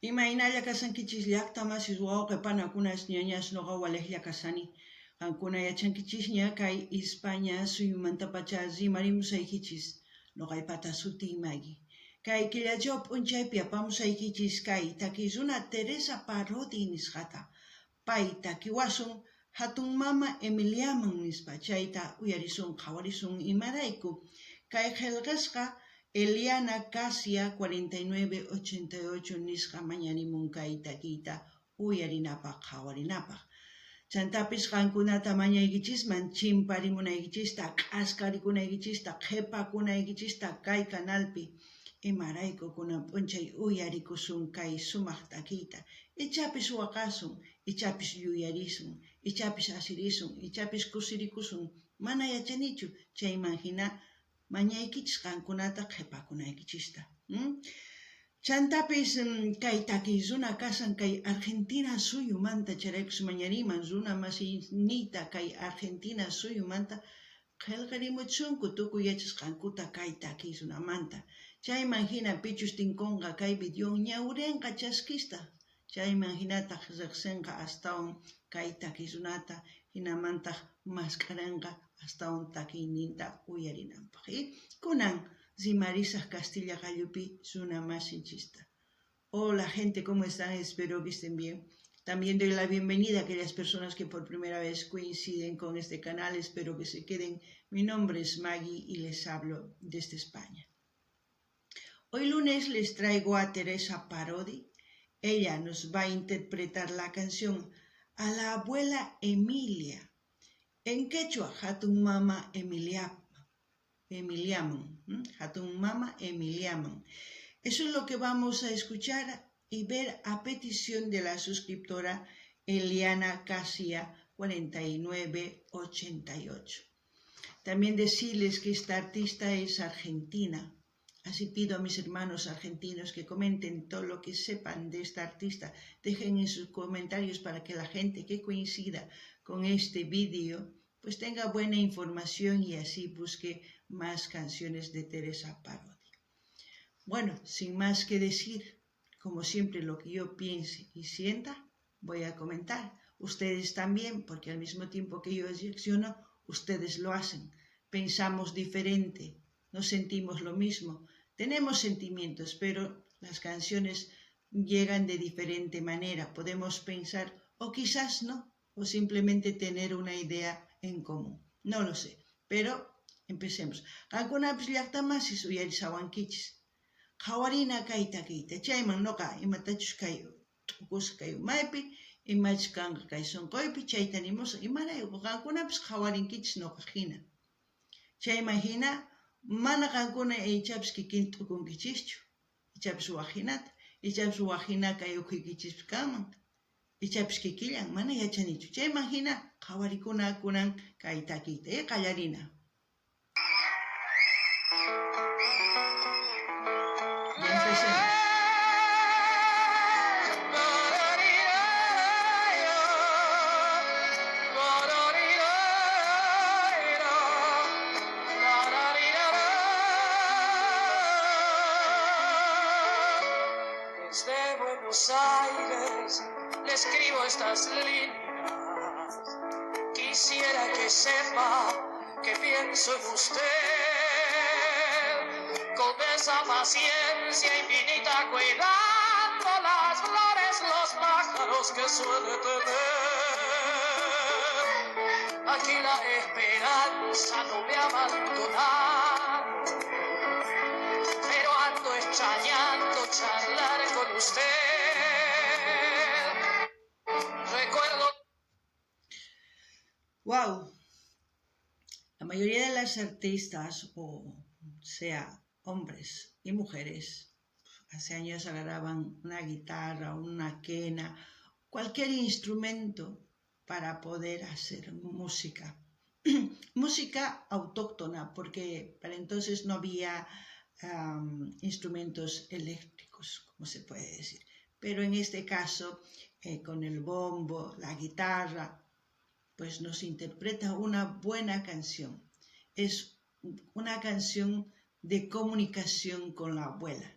Imaynalla kashankichis llaqta masis wawqe panakunas ñañas noqa walejlla kashani. Qankuna yachankichisña kay Ispaña suyumantapacha rimarimusaykichis, noqaypata sutiy Maggie. Kay killachaw p'unchaypi apamusaykichis kay takiy runa Teresa Parodi nisqata. Pay takiwasun hatun mama Emiliaman nispa chayta uyarisun qhawarisun imarayku kay qhelqasqa Eliana Casia 4988 nisqa mañarimun kay takiyta uyarinapaj qhawarinapaj. Chantapis qankunata mañaykichisman chimparimunaykichista, k'askarikunaykichista, qhepakunaykichista kay canalpi. Imarayku kunan p'unchay uyarikusun kay sumaj takiyta. Ichapis waqasun, ichapis yuyarisun, ichapis asirisun, ichapis kusirikusun, mana yachanichu, chayman jina mañaykichis qankunata qhepakunaykichista. Chantapis kay takiy runa kashan kay Argentina suyumanta, chayraykus mañariman runa masiniyta kay Argentina suyumanta qhelqarimuchunku tukuy yachasqankuta kay takiy runamanta. Chayman jina pichus tinkonqa kay videon ñawrenqa chaskista, chayman jinataj rejsenqa astawan kay takiy runata, jinamantaj mask'arenqa astawan takiyninta uyarinanpaj. Kunan rimarisaj kastilla qallupi runa masinchista. Hola gente, ¿cómo están? Espero que estén bien. También doy la bienvenida a aquellas personas que por primera vez coinciden con este canal. Espero que se queden. Mi nombre es Maggie y les hablo desde España. Hoy lunes les traigo a Teresa Parodi. Ella nos va a interpretar la canción A la abuela Emilia. En quechua, Hatun Mama Emilia, Emiliaman. Hatun Mama Emiliaman. Eso es lo que vamos a escuchar y ver a petición de la suscriptora Eliana Casia 4988. También decirles que esta artista es argentina. Así pido a mis hermanos argentinos que comenten todo lo que sepan de esta artista. Dejen en sus comentarios para que la gente que coincida con este vídeo pues tenga buena información y así busque más canciones de Teresa Parodi. Bueno, sin más que decir, como siempre lo que yo piense y sienta, voy a comentar. Ustedes también, porque al mismo tiempo que yo reacciono, ustedes lo hacen. Pensamos diferente, no sentimos lo mismo. Tenemos sentimientos, pero las canciones llegan de diferente manera. Podemos pensar, o quizás no, o simplemente tener una idea en común. No lo sé, pero empecemos. Qankunapis llaqta masis uyarishawankichis. Qhawarina kay takiyta, chayman noqa imatachus kay t'ukusqa kay umaypi, imachus kanqa kay sonqoypi, chayta nimusaq. Imarayku qankunapis qhawarinkichis noqa hina. Chayman hina mana qankuna ichapis kikin t'ukunkichischu, ichapis waj hinata, ichapis waj hina kay ukhuykichispi kanman, ichapis kikillan, mana yachanichu. Chayman hina qhawarikuna kunan kay takiyta, qallarina. Ya empecemos. Desde Buenos Aires le escribo estas líneas. Quisiera que sepa que pienso en usted con esa paciencia infinita cuidando las flores, los pájaros que suele tener. Aquí la esperanza no me ha abandonado, pero ando extrañando charlar con usted. Recuerdo. Wow. La mayoría de las artistas, o sea, hombres y mujeres, hace años agarraban una guitarra, una quena, cualquier instrumento para poder hacer música. Música autóctona, porque para entonces no había instrumentos eléctricos, como se puede decir. Pero en este caso, con el bombo, la guitarra, pues nos interpreta una buena canción. Es una canción de comunicación con la abuela.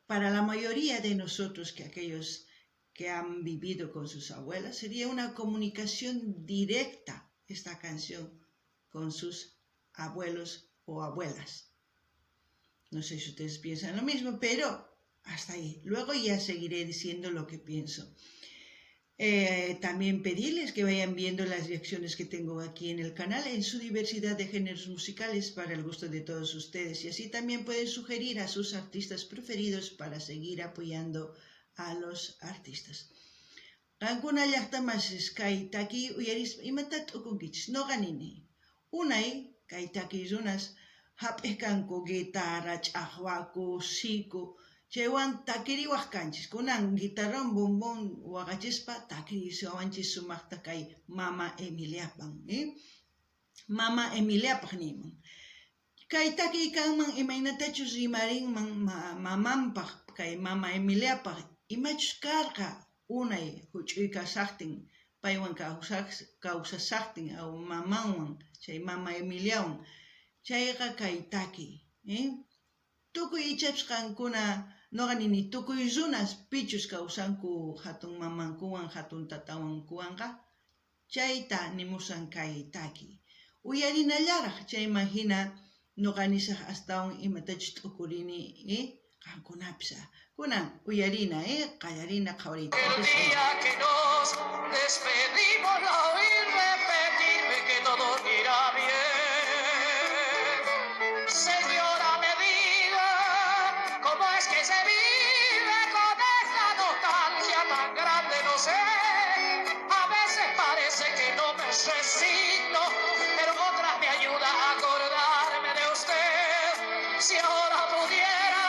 Para la mayoría de nosotros, que aquellos que han vivido con sus abuelas, sería una comunicación directa esta canción con sus abuelos o abuelas. No sé si ustedes piensan lo mismo, pero hasta ahí. Luego ya seguiré diciendo lo que pienso. También pedirles que vayan viendo las reacciones que tengo aquí en el canal en su diversidad de géneros musicales para el gusto de todos ustedes, y así también pueden sugerir a sus artistas preferidos para seguir apoyando a los artistas. Qankuna llaqta masis kay takiy uyarispa imata t'ukunkichis? Noqa nini, unay kay takiy runas hap'iq kanku guitarra, ch'aqwaku, siku, chaywan takiriwaq kanchis. Kunan guitarrawan bombón waqachispa takirisiwanchis sumaqta kay Mama Emiliapan. Mama Emiliapaq niyman. Kay takiy kanman imaynatachus rimarinman mamanpaq kay Mama Emiliapaq imachus karqa unay huch'uy kashaqtin paywan kawsashaqtin aw mamanwan chay Mama Emiliawan chayqa kay takiy. Tukuy ichapis qankuna noqa nini tukuy runas pichus kawsanku hatun mamankuwan hatun tatawankuwanqa chayta nimusan kay takiy. Uyarinallaraq chayman hina noqa nisaq astawan imatachus t'ukurini qankunapis. Kunan uyarina, qallarina qhawariyta. El día que nos despedimos la oí repetirme que todo irá bien. Señora, me diga cómo es que se vive con esta nostalgia tan grande, no sé. A veces parece que no me resigno, pero otras me ayuda a acordarme de usted. Si ahora pudiera,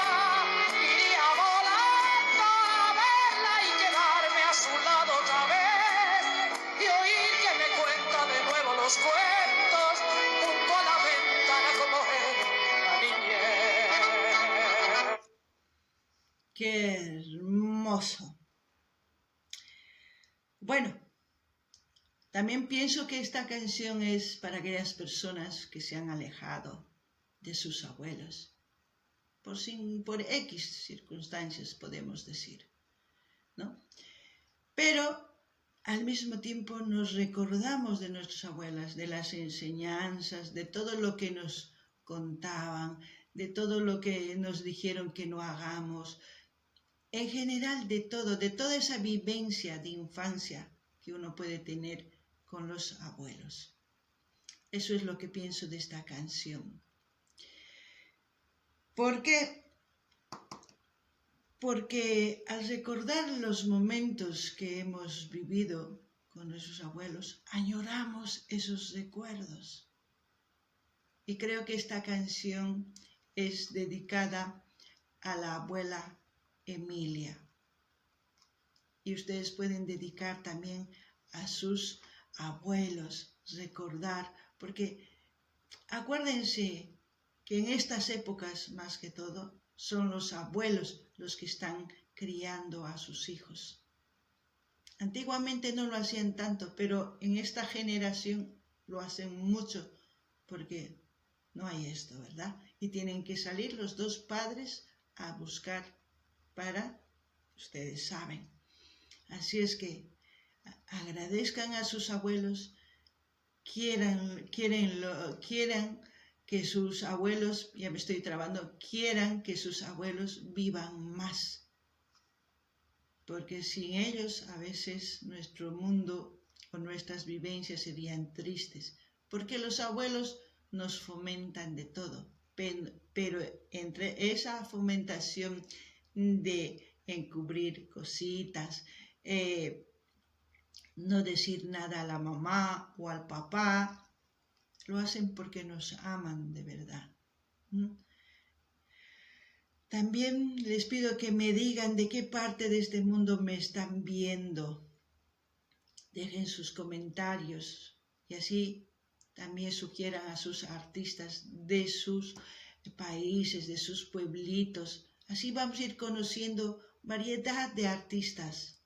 iría volando a verla y quedarme a su lado otra vez y oír que me cuenta de nuevo los cuentos junto a la ventana como en la niñez. ¡Qué hermoso! Bueno, también pienso que esta canción es para aquellas personas que se han alejado de sus abuelos, por X circunstancias podemos decir, ¿no? Pero al mismo tiempo nos recordamos de nuestras abuelas, de las enseñanzas, de todo lo que nos contaban, de todo lo que nos dijeron que no hagamos, en general de todo, de toda esa vivencia de infancia que uno puede tener con los abuelos. Eso es lo que pienso de esta canción. ¿Por qué? Porque al recordar los momentos que hemos vivido con nuestros abuelos, añoramos esos recuerdos. Y creo que esta canción es dedicada a la abuela Emilia. Y ustedes pueden dedicar también a sus abuelos, recordar, porque acuérdense que en estas épocas, más que todo, son los abuelos los que están criando a sus hijos. Antiguamente no lo hacían tanto, pero en esta generación lo hacen mucho, porque no hay esto, ¿verdad? Y tienen que salir los dos padres a buscar para, ustedes saben. Así es que agradezcan a sus abuelos, quieran que sus abuelos, ya me estoy trabando, quieran que sus abuelos vivan más. Porque sin ellos a veces nuestro mundo o nuestras vivencias serían tristes. Porque los abuelos nos fomentan de todo, pero entre esa fomentación de encubrir cositas, no decir nada a la mamá o al papá, lo hacen porque nos aman de verdad. También les pido que me digan de qué parte de este mundo me están viendo. Dejen sus comentarios y así también sugieran a sus artistas de sus países, de sus pueblitos. Así vamos a ir conociendo variedad de artistas.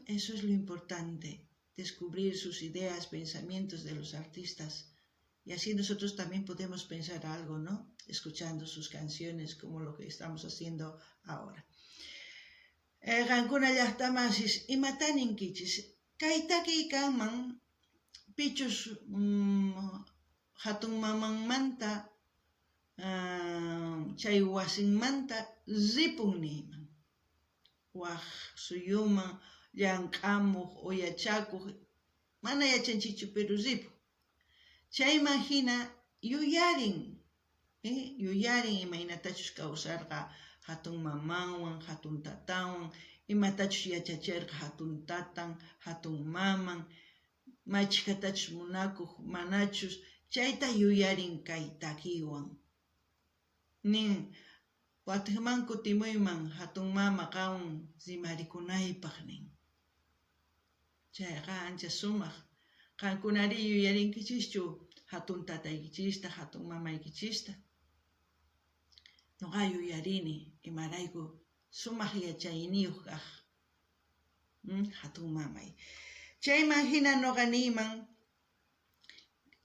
Eso es lo importante, descubrir sus ideas, pensamientos de los artistas. Y así nosotros también podemos pensar algo, ¿no? Escuchando sus canciones como lo que estamos haciendo ahora. Qankuna llaqtamasis, imatá ninkichis? Kay takiy kanman pichus hatun mamanmanta chay wasinmanta ripun niyman. Waj suyuman llank'amuq o yachakuq, mana yachanchikchu, pero ripun. Chayman hina yuyarin, yuyarin imaynatachus kawsarqa hatun mamanwan, hatun tatanwan, imatachus yachacherqa hatun tatan, hatun maman, maychikatachus munakuq, manachus, chayta yuyarin kay takiywan. Nin, watejman kutimuyman hatun mama qanwan rimarikunaypaq nin. Chayqa ancha sumaq. Qankunari yuyarinkichischu hatun tataykichista, hatun mamaykichista? Noqa yuyarini imarayku sumaq yachayniyuq kaq hatun mamay. Chayman hina noqa niyman,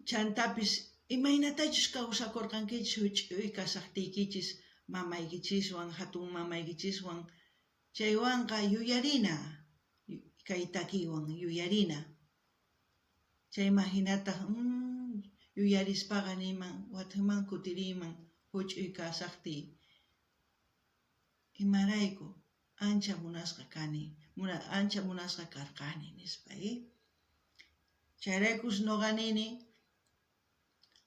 chantapis imaynatachus kawsakurqankichis huch'uy kashaqtiykichis mamaykichiswan, hatun mamaykichiswan, chaywanqa yuyarina, kay takiywan yuyarina. Chayman hinataq yuyarispaqa niyman, watejman kutiriyman huch'uy kashaqtiy. Imarayku ancha munasqa kani, ancha munasqa karqani nispa. Chayraykus noqa nini,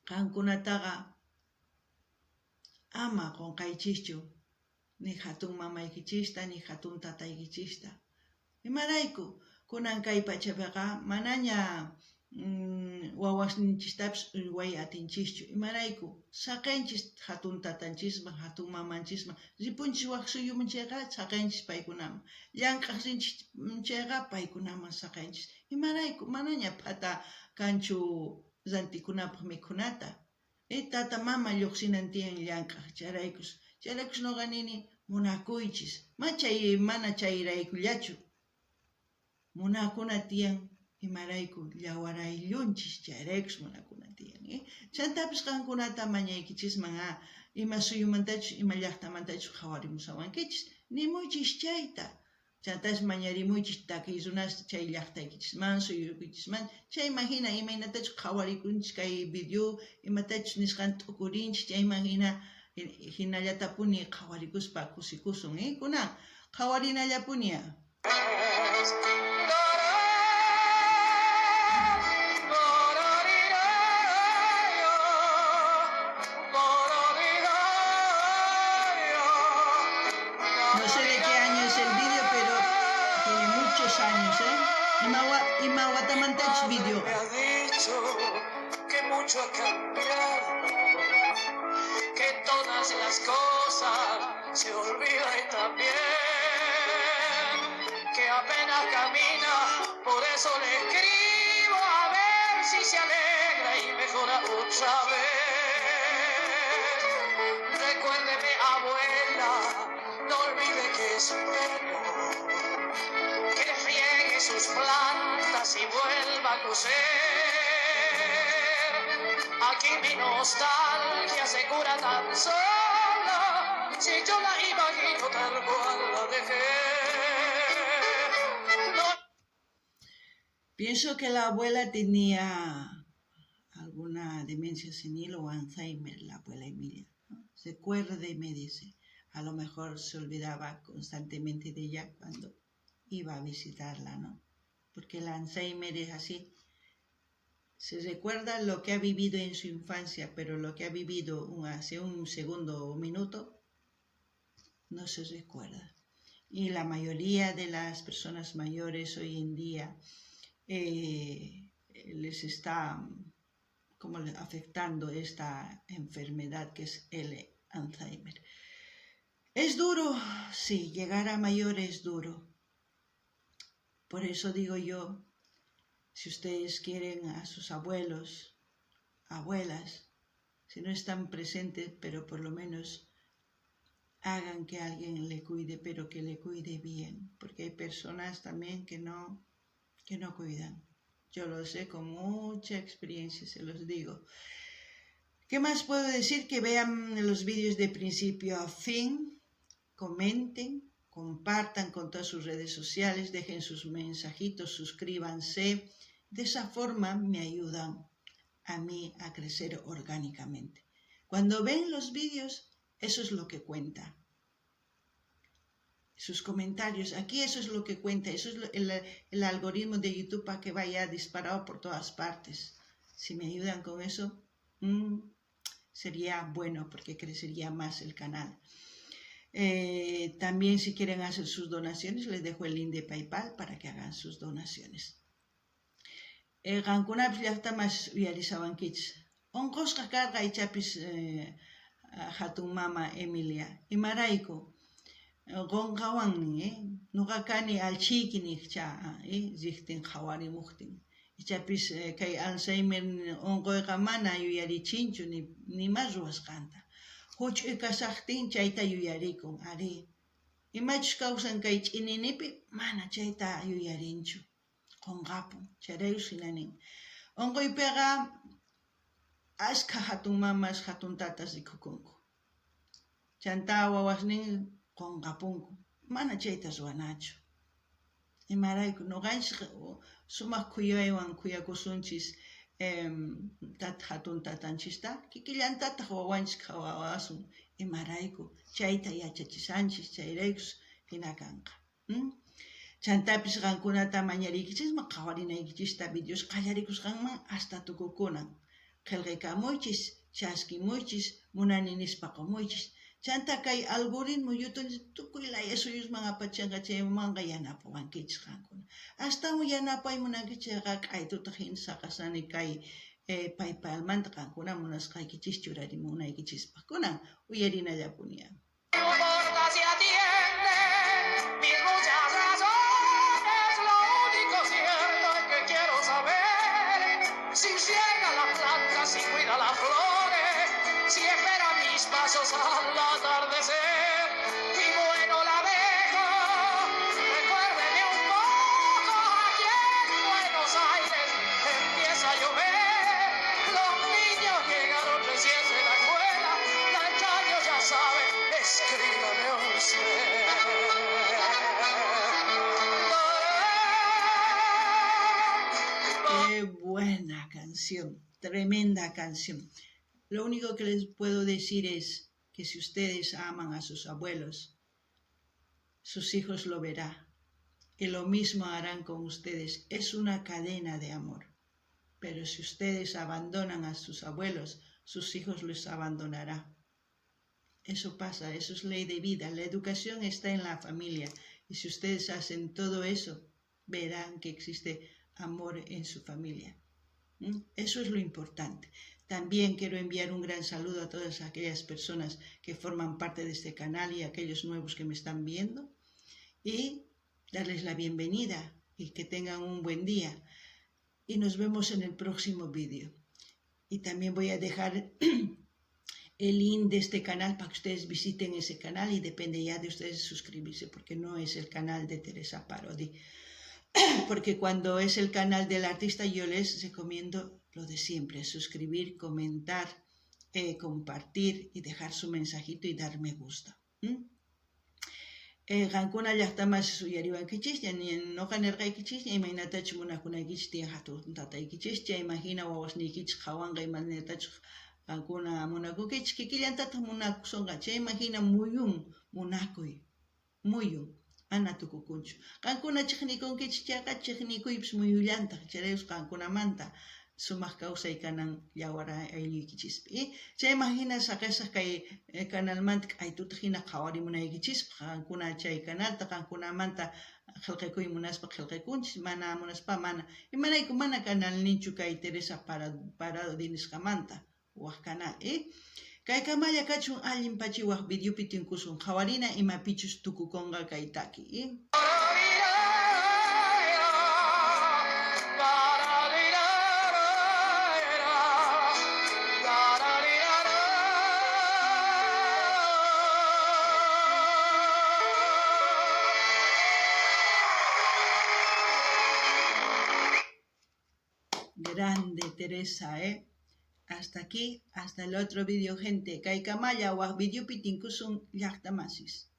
qankunataqa ama qonqaychischu ni hatun mamaykichista ni hatun tataykichista. Imarayku kunan kay pachapiqa manaña wawasninchistapis uyway atinchischu. Imarayku saqenchis hatun tatanchisman, hatun mamanchisman, ripunchis wak suyuman chayqa saqenchis paykunaman, llank'aq rinchis chayqa paykunaman saqenchis. Imarayku manaña phata kanchu rantikunapaq mikhunata. Tata mama lluqsinan tiyan llank'aq, chayraykus chayraykus noqa nini munakuychis, mana chayraykullachu. Munakuna tiyan imarayku llawaraylunchis, chayraykus munakuna tiyan. Chantapis qankunata mañaykichisman ima suyumantachus ima llaqtamantachus qhawarimushawankichis, nimuychis chayta. Chantapis mañarimuychis takiy runas chay llaqtaykichisman, suyuykichisman, chayman hina imaynatachus qhawarikunchis kay video, imatachus nisqan t'ukurinchis, chayman hina hinallatapuni qhawarikuspa kusikusun. Kunan qhawarinallapuni. No sé de qué año es el vídeo, pero tiene muchos años, ¿eh? Ima watamantachus video. Me ha dicho que mucho ha cambiado, que todas las cosas se olvidan y también que apenas camina, por eso le escribo a ver si se alegra y mejora otra vez. Recuérdeme, abuela, no olvide que espero que riegue sus plantas y vuelva a coser. Aquí mi nostalgia se cura tan sola, si yo la imagino tal cual la dejé. No. Pienso que la abuela tenía alguna demencia senil o Alzheimer, la abuela Emilia, ¿no? Recuérdeme, dice. A lo mejor se olvidaba constantemente de ella cuando iba a visitarla, ¿no? Porque el Alzheimer es así. Se recuerda lo que ha vivido en su infancia, pero lo que ha vivido hace un segundo o minuto no se recuerda. Y la mayoría de las personas mayores hoy en día les está como afectando esta enfermedad que es el Alzheimer. Es duro, sí, llegar a mayor es duro. Por eso digo yo, si ustedes quieren a sus abuelos, abuelas, si no están presentes, pero por lo menos hagan que alguien le cuide, pero que le cuide bien, porque hay personas también que no cuidan. Yo lo sé con mucha experiencia, se los digo. ¿Qué más puedo decir? Que vean los vídeos de principio a fin, comenten, compartan con todas sus redes sociales, dejen sus mensajitos, suscríbanse. De esa forma me ayudan a mí a crecer orgánicamente. Cuando ven los vídeos, eso es lo que cuenta. Sus comentarios, aquí eso es lo que cuenta, eso es el algoritmo de YouTube para que vaya disparado por todas partes. Si me ayudan con eso, sería bueno porque crecería más el canal. También si quieren hacer sus donaciones, les dejo el link de PayPal para que hagan sus donaciones. Qankunapis llaqtamas uyarisawankichis. Unqusqa karqa ichapis hatun mama Emilia. Imarayku? Qunqawannin, Nuqa kani allchhiyki niqcha, riqtin qhawarimuqtin. Ichapis kay Alzheimer unquyqa mana yuyarichinchu nima ruwasqanta. Huch'uy kashaqtin chayta yuyarikun, arí. Imachus kawsan kay ch'ininipi mana chayta yuyarinchu. Qunqapun, chayraykus hina nin. Unquypiqa askha hatun mamas, hatun tatas rikukunku. Chantá wawasnin qunqapunku. Mana chayta ruwanachu. Imarayku nuqanchis sumaq khuyaywan khuyakusunchis hatun tatanchista, kikillantataq wawanchis qhawawasun. Imarayku chayta yachachishanchis, chayraykus hina kanqa. Chantapis qankunata mañariykichisman qhawarinaykichista videos qallarikusqanman hasta tukukunan. Qillqaykamuychis, chaskimuychis, munani nispa qumuychis. Chanta kay algoritmo YouTube tukuy laya suyusman apachanqa chaymanqa yanapawankichis qankuna. Astawan yanapay munankichis chayqa k'aytutaq hina saqasani kay PayPalmanta qankuna munasqaykichis churarimunaykichispaq. Kunan uyarinallapuni. Importa si atiende mis muchas razones, lo único cierto es que quiero saber si riega la planta, si cuida las flores, si espera mis pasos al atardecer. Y bueno, la dejo, recuérdeme un poco, aquí en Buenos Aires empieza a llover. Los niños llegaron recién de la escuela, la extraño, ya sabe, escríbame usted. Qué buena canción, tremenda canción. Lo único que les puedo decir es que si ustedes aman a sus abuelos, sus hijos lo verán. Y lo mismo harán con ustedes. Es una cadena de amor. Pero si ustedes abandonan a sus abuelos, sus hijos los abandonarán. Eso pasa, eso es ley de vida. La educación está en la familia. Y si ustedes hacen todo eso, verán que existe amor en su familia. Eso es lo importante. También quiero enviar un gran saludo a todas aquellas personas que forman parte de este canal y a aquellos nuevos que me están viendo y darles la bienvenida y que tengan un buen día. Y nos vemos en el próximo vídeo. Y también voy a dejar el link de este canal para que ustedes visiten ese canal y depende ya de ustedes suscribirse porque no es el canal de Teresa Parodi. Porque cuando es el canal del artista yo les recomiendo lo de siempre, suscribir, comentar, compartir y dejar su mensajito y dar me gusta. Qankuna llaqtamas uyariwankichisña, noqa nirqaykichisña imaynatachus munakunaykichis tiyan hatun tataykichis, chayman hina wawasniykichis qhawanqa imaynatachus qankuna munakunkichis, kikillantataq munakusonqa, chayman hina muyun munakuy, muyun, mana tukukunchu. Qankuna chiqnikunkichis chayqa chiqnikuypis muyullantaq, chayraykus qankunamanta sumaq kawsay kanan yawar aylluykichispi. Chayman hina saqesaq kay kanalmanta k'aytuta hina qhawarimunaykichispaq, qankuna chay kanalta qankunamanta qillqakuy munaspa qillqakunchis, mana munaspa mana. Imarayku mana kanalninchu kay Teresa Parodi nisqamanta waq kanal, Kay kamalla kachun allin pachi waq videopi tinkusun qhawarina imapichus tukukunqa kay taki, Grande Teresa, eh? Hasta aquí, hasta el otro vídeo, gente. Kaykamalla waj videopi tinkusun llajta masis.